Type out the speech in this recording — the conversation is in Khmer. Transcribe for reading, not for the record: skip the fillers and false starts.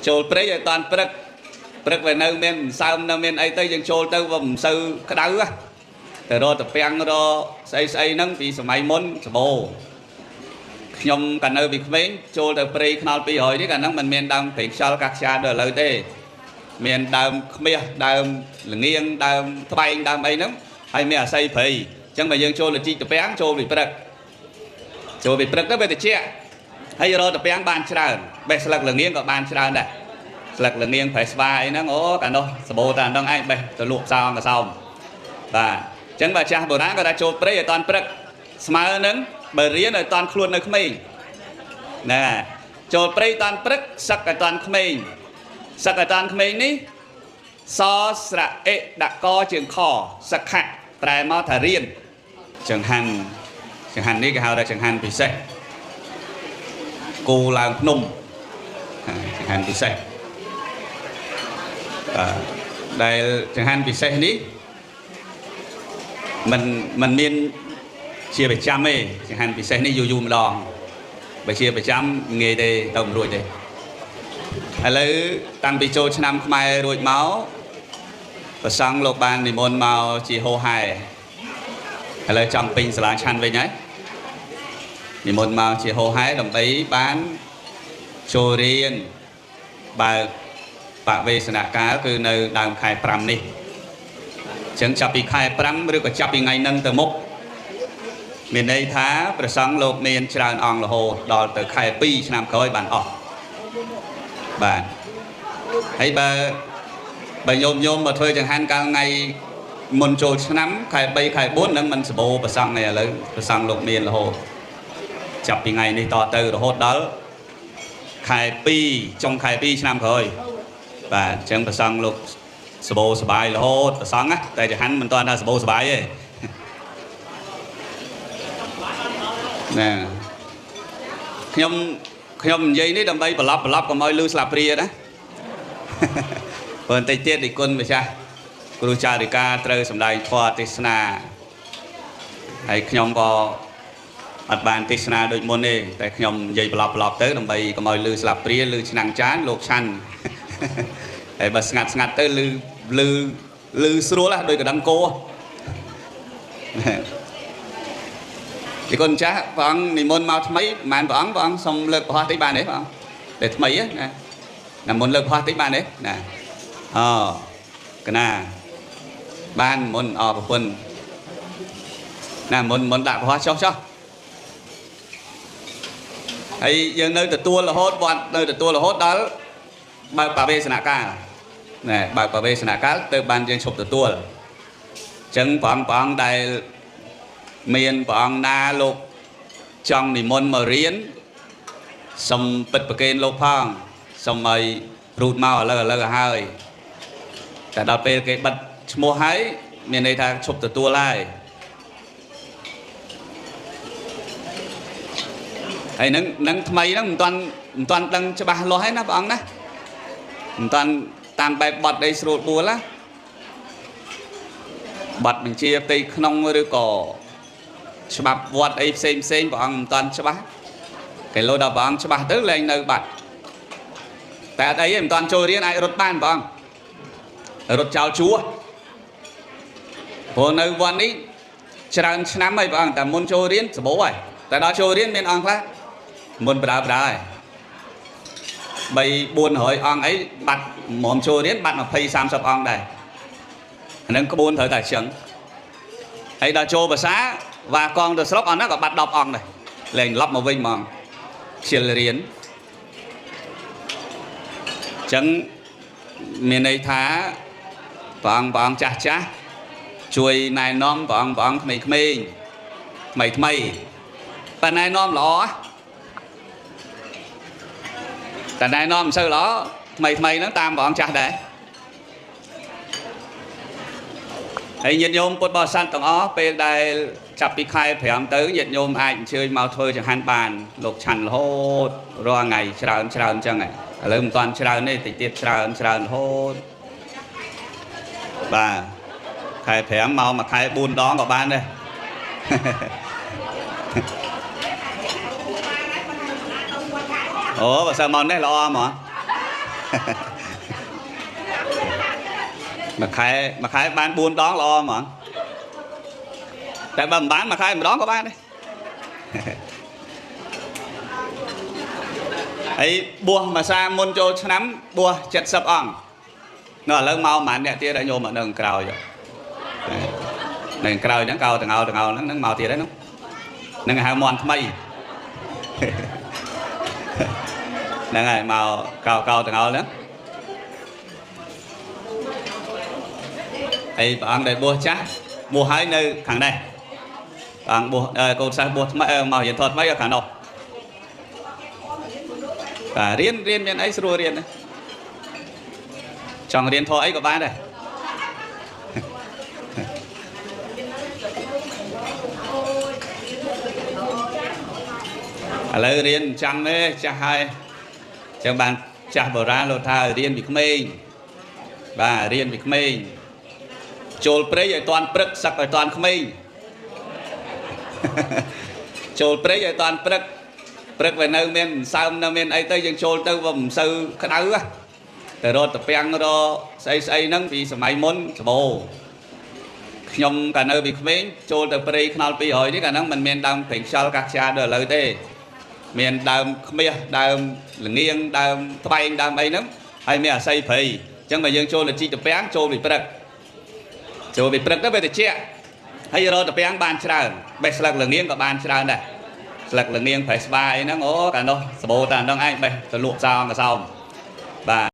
ចូលព្រៃឲ្យតាន់ព្រឹកព្រឹកវានៅមានសើមនៅមានអីទៅយើងចូលទៅវាមិនសូវក្តៅណាទៅរកតាពាំងរកស្អីស្អីហ្នឹងពីសម័យមុនសបោខ្ញុំកាលនៅពីក្មេងចូលទៅព្រៃខ្នល់200នេះកាលហ្នឹងมันមានដើមព្រៃខ្យល់កាសខ្យាដូចឥឡូវទេមានដើមខ្មាសដើមលងៀងដើមត្បែងដើមអីហ្នឹងហើយមានអាស័យព្រៃអញ្ចឹងបើយើងចូលទៅជីកតាពាំងចូលពីព្រឹកចូលពីព្រឹកទៅវាតិចហើយរកតាពាំងបានច្រើនបេះស្លឹកលងៀងក៏បានច្រើនដែរស្លឹកលងៀងប្រេះស្វាអីហ្នឹងអូកាលនោះសបោតែអាហ្នឹងឯងបេះទៅលក់ផ្សោងកសោមបាទអញ្ចឹងបើចាស់បុរាណក៏ថាចូលព្រៃឲ្យតាន់ព្រឹកស្មើនឹងបើរៀនឲ្យតាន់ខ្លួននៅក្មេងណាចូលព្រៃតាន់ព្រឹកសឹកឲ្យតាន់ក្មេងសឹកឲ្យតាន់ក្មេងនេះសស្រៈអិដាក់កជាងខសក្ខៈប្រែមកថារៀនចង្ហាន់ចង្ហាន់នេះគេហៅថាចង្ហាន់ពិសេសគោឡើងភ្នំចង្ហាន់ពិសេសបាទដែលចង្ហាន់ពិសេសនេះมันមានជាប្រចាំទេចង្ហាន់ពិសេសនេះយូរយូរម្ដងបើជាប្រចាំងាយទេទៅមិនរួចទេឥឡូវតាំងពីចូលឆ្នាំខ្មែររួចមកព្រះសង្ឃលោកបាននិមន្តមកជាហោហែឥឡូវចង់ពេញសាលាឆាន់វិញហើយនិមន្តមកជាហោហែដើម្បីបានចូលរៀនបើកបវេសនកាលគឺនៅដើមខែ5នេះអញ្ចឹងចាប់ពីខែ5ឬក៏ចាប់ពីថ្ងៃហ្នឹងទៅមុខមានន័យថាព្រះសង្ឃលោកមានច្រើនអង្គរហូតដល់ទៅខែ2ឆ្នាំក្រោយបានអស់បាទហើយបើញោមញោមមកធ្វើចង្ហាន់កាលថ្ងៃមុនចូលឆ្នាំខែ3ខែ4នឹងមិនសបោព្រះសង្ឃទេឥឡូវព្រះសង្ឃលោកមានរហូតចាប់ពីថ្ងៃនេះតទៅរហូតដល់ខែ2ចុងខែ2ឆ្នាំក្រោយបាទអញ្ចឹងព្រះសង្ឃលោកសបោសបាយរហូតព្រះសង្ឃណាតែចង្ហាន់មិនទាន់ថាសបោសបាយទេណាខ្ញុំខ្ញុំនិយាយនេះដើម្បីប្រឡប់ប្រឡប់កុំឲ្យលឺស្លាប់ព្រាណាព្រោះបន្តិចទៀតនិគុណម្ចាស់គ្រូចារិកាត្រូវសម្ដែងធម៌ទេសនាហើយខ្ញុំក៏អត់បានទេសនាដូចមុនទេតែខ្ញុំនិយាយប្រឡប់ប្រឡប់ទៅដើម្បីកុំឲ្យលឺស្លាប់ព្រាលឺឆ្នាំងចានលោកឆាន់ហើយបើស្ងាត់ស្ងាត់ទៅលឺលឺលឺស្រួលណាស់ដូចកណ្ដឹងគោទីគុណម្ចាស់ព្រះអង្គនិមន្តមកថ្មីប្រហែលព្រះអង្គព្រះអង្គសុំលើកប្រហោះតិចបានទេព្រះអង្គតែថ្មីណាណាមុនលើកប្រហោះតិចបានទេណាអូកណាបានមុនអប្រពន្ធណាមុនមុនដាក់ប្រហោះចុះចុះហើយយើងនៅទទួលរហូតវត្តនៅទទួលរហូតដល់បើកបវេសនកាលណែបើកបវេសនកាលទៅបានយើងឈប់ទទួលអញ្ចឹងព្រះអង្គព្រះអង្គដែលមានព្រះអង្គណាលោកចង់និមន្តមករៀនសុំពិតប្រកេនលោកផងសុំឲ្យរូតមកឥឡូវឥឡូវហើយតែដល់ពេលគេបិទឈ្មោះហើយមានន័យថាឈប់ទទួលហើយហើយនឹងនឹងថ្មីហ្នឹងមិនទាន់មិនទាន់ដឹងច្បាស់លាស់ហើយណាព្រះអង្គណាមិនទាន់តាមបែបបត់អីស្រួលបួលណាបត់បញ្ជាផ្ទៃក្នុងឬក៏ច្បាប់វត្តអីផ្សេងផ្សេងព្រះអង្គមិនទាន់ច្បាស់គេលោដល់ព្រះអង្គច្បាស់ទៅលែងនៅបាត់តែអត់អីទេមិនទាន់ចូលរៀនអាចរត់បានព្រះអង្គរត់ចោលជួព្រោះនៅវត្តនេះច្រើនឆ្នាំហើយព្រះអង្គតែមុនចូលរៀនសបោហើយតែដល់ចូលរៀនមានអង្គខ្លះមុនបដើបដើហើយ3 400អង្គអីបាត់មុំចូលរៀនបាត់20 30អង្គដែរអានឹងក្បួនត្រូវតែអញ្ចឹងហើយដល់ចូលភាសាវ៉ាកងទៅស្រុកអស់ហ្នឹងក៏បាត់10អង្គដែរលែងឡប់មកវិញហ្មងខ្ជិលរៀនអញ្ចឹងមានន័យថាព្រះអង្គព្រះអង្គចាស់ចាស់ជួយណែនាំព្រះអង្គព្រះអង្គក្មេងៗថ្មីថ្មីតែណែនាំល្អតែណែនាំមិនសូវល្អថ្មីថ្មីហ្នឹងតាមព្រះអង្គចាស់ដែរហើយញាតិញោមពុទ្ធបរិស័ទទាំងអស់ពេលដែលចាប់ពីខែ5ទៅញាតិញោមអាចអញ្ជើញមកធ្វើចង្ហាន់បានលោកឆាន់រហូតរាល់ថ្ងៃច្រើនច្រើនអញ្ចឹងឥឡូវមិនទាន់ច្រើនទេតិចទៀតច្រើនច្រើនរហូតបាទខែ5មកមួយខែ4ដងក៏បានដែរអូបើសិនមកនេះល្អហ្មង មួយខែមួយខែបាន4ដងល្អហ្មងតែបើមិនបានមួយខែម្ដងក៏បានដែរហើយបួសមួយសាមុនចូលឆ្នាំបួស70អង្គនៅឥឡូវមកប្រហែលអ្នកទៀតហើយញោមនៅក្រោយនៅក្រោយហ្នឹងកោតងោតងោហ្នឹងហ្នឹងមកទៀតហើយហ្នឹងហ្នឹងហៅមន់ថ្មីហ្នឹងហើយមកកោកោតងោហ្នឹងហើយព្រះអង្គដែលបួសចាស់បួសហើយនៅខាងនេះព្រះអង្គបួសកូនសិស្សបួសថ្មីមករៀនធម៌ថ្មីខាងនោះបាទរៀនរៀនមានអីស្រួលរៀនណាចង់រៀនធម៌អីក៏បានដែរឥឡូវរៀនចាំទេចាស់ហើយចឹងបានចាស់បុរាណលោកថារៀនពីក្មេងបាទរៀនពីក្មេងចូលព្រៃឲ្យតាន់ព្រឹកសឹកឲ្យតាន់ក្មេងចូលព្រៃឲ្យតាន់ព្រឹកព្រឹកវានៅមានសើមនៅមានអីទៅយើងចូលទៅវាមិនសូវក្តៅណាតែរត់តពាំងរស្អីស្អីហ្នឹងពីសម័យមុនសបោខ្ញុំកាលនៅពីក្មេងចូលទៅព្រៃខ្នល់200នេះកាលហ្នឹងមិនមានដើមប្រេងខ្យល់កាសខ្យាដូចឥឡូវទេមានដើមខ្មាសដើមលងៀងដើមត្បែងដើមអីហ្នឹងហើយមានអាស័យព្រៃអញ្ចឹងបើយើងចូលទៅជីកតពាំងចូលពីព្រឹកចូលពីព្រឹកទៅវាត្រជាក់ហើយរកតពាំងបានច្រើនបេះស្លឹកលងៀងក៏បានច្រើនដែរស្លឹកលងៀងប្រេះស្វាយហ្នឹងអូកាលនោះសបោតែអាហ្នឹងឯងបេះទៅលក់សោកសោមបាទ។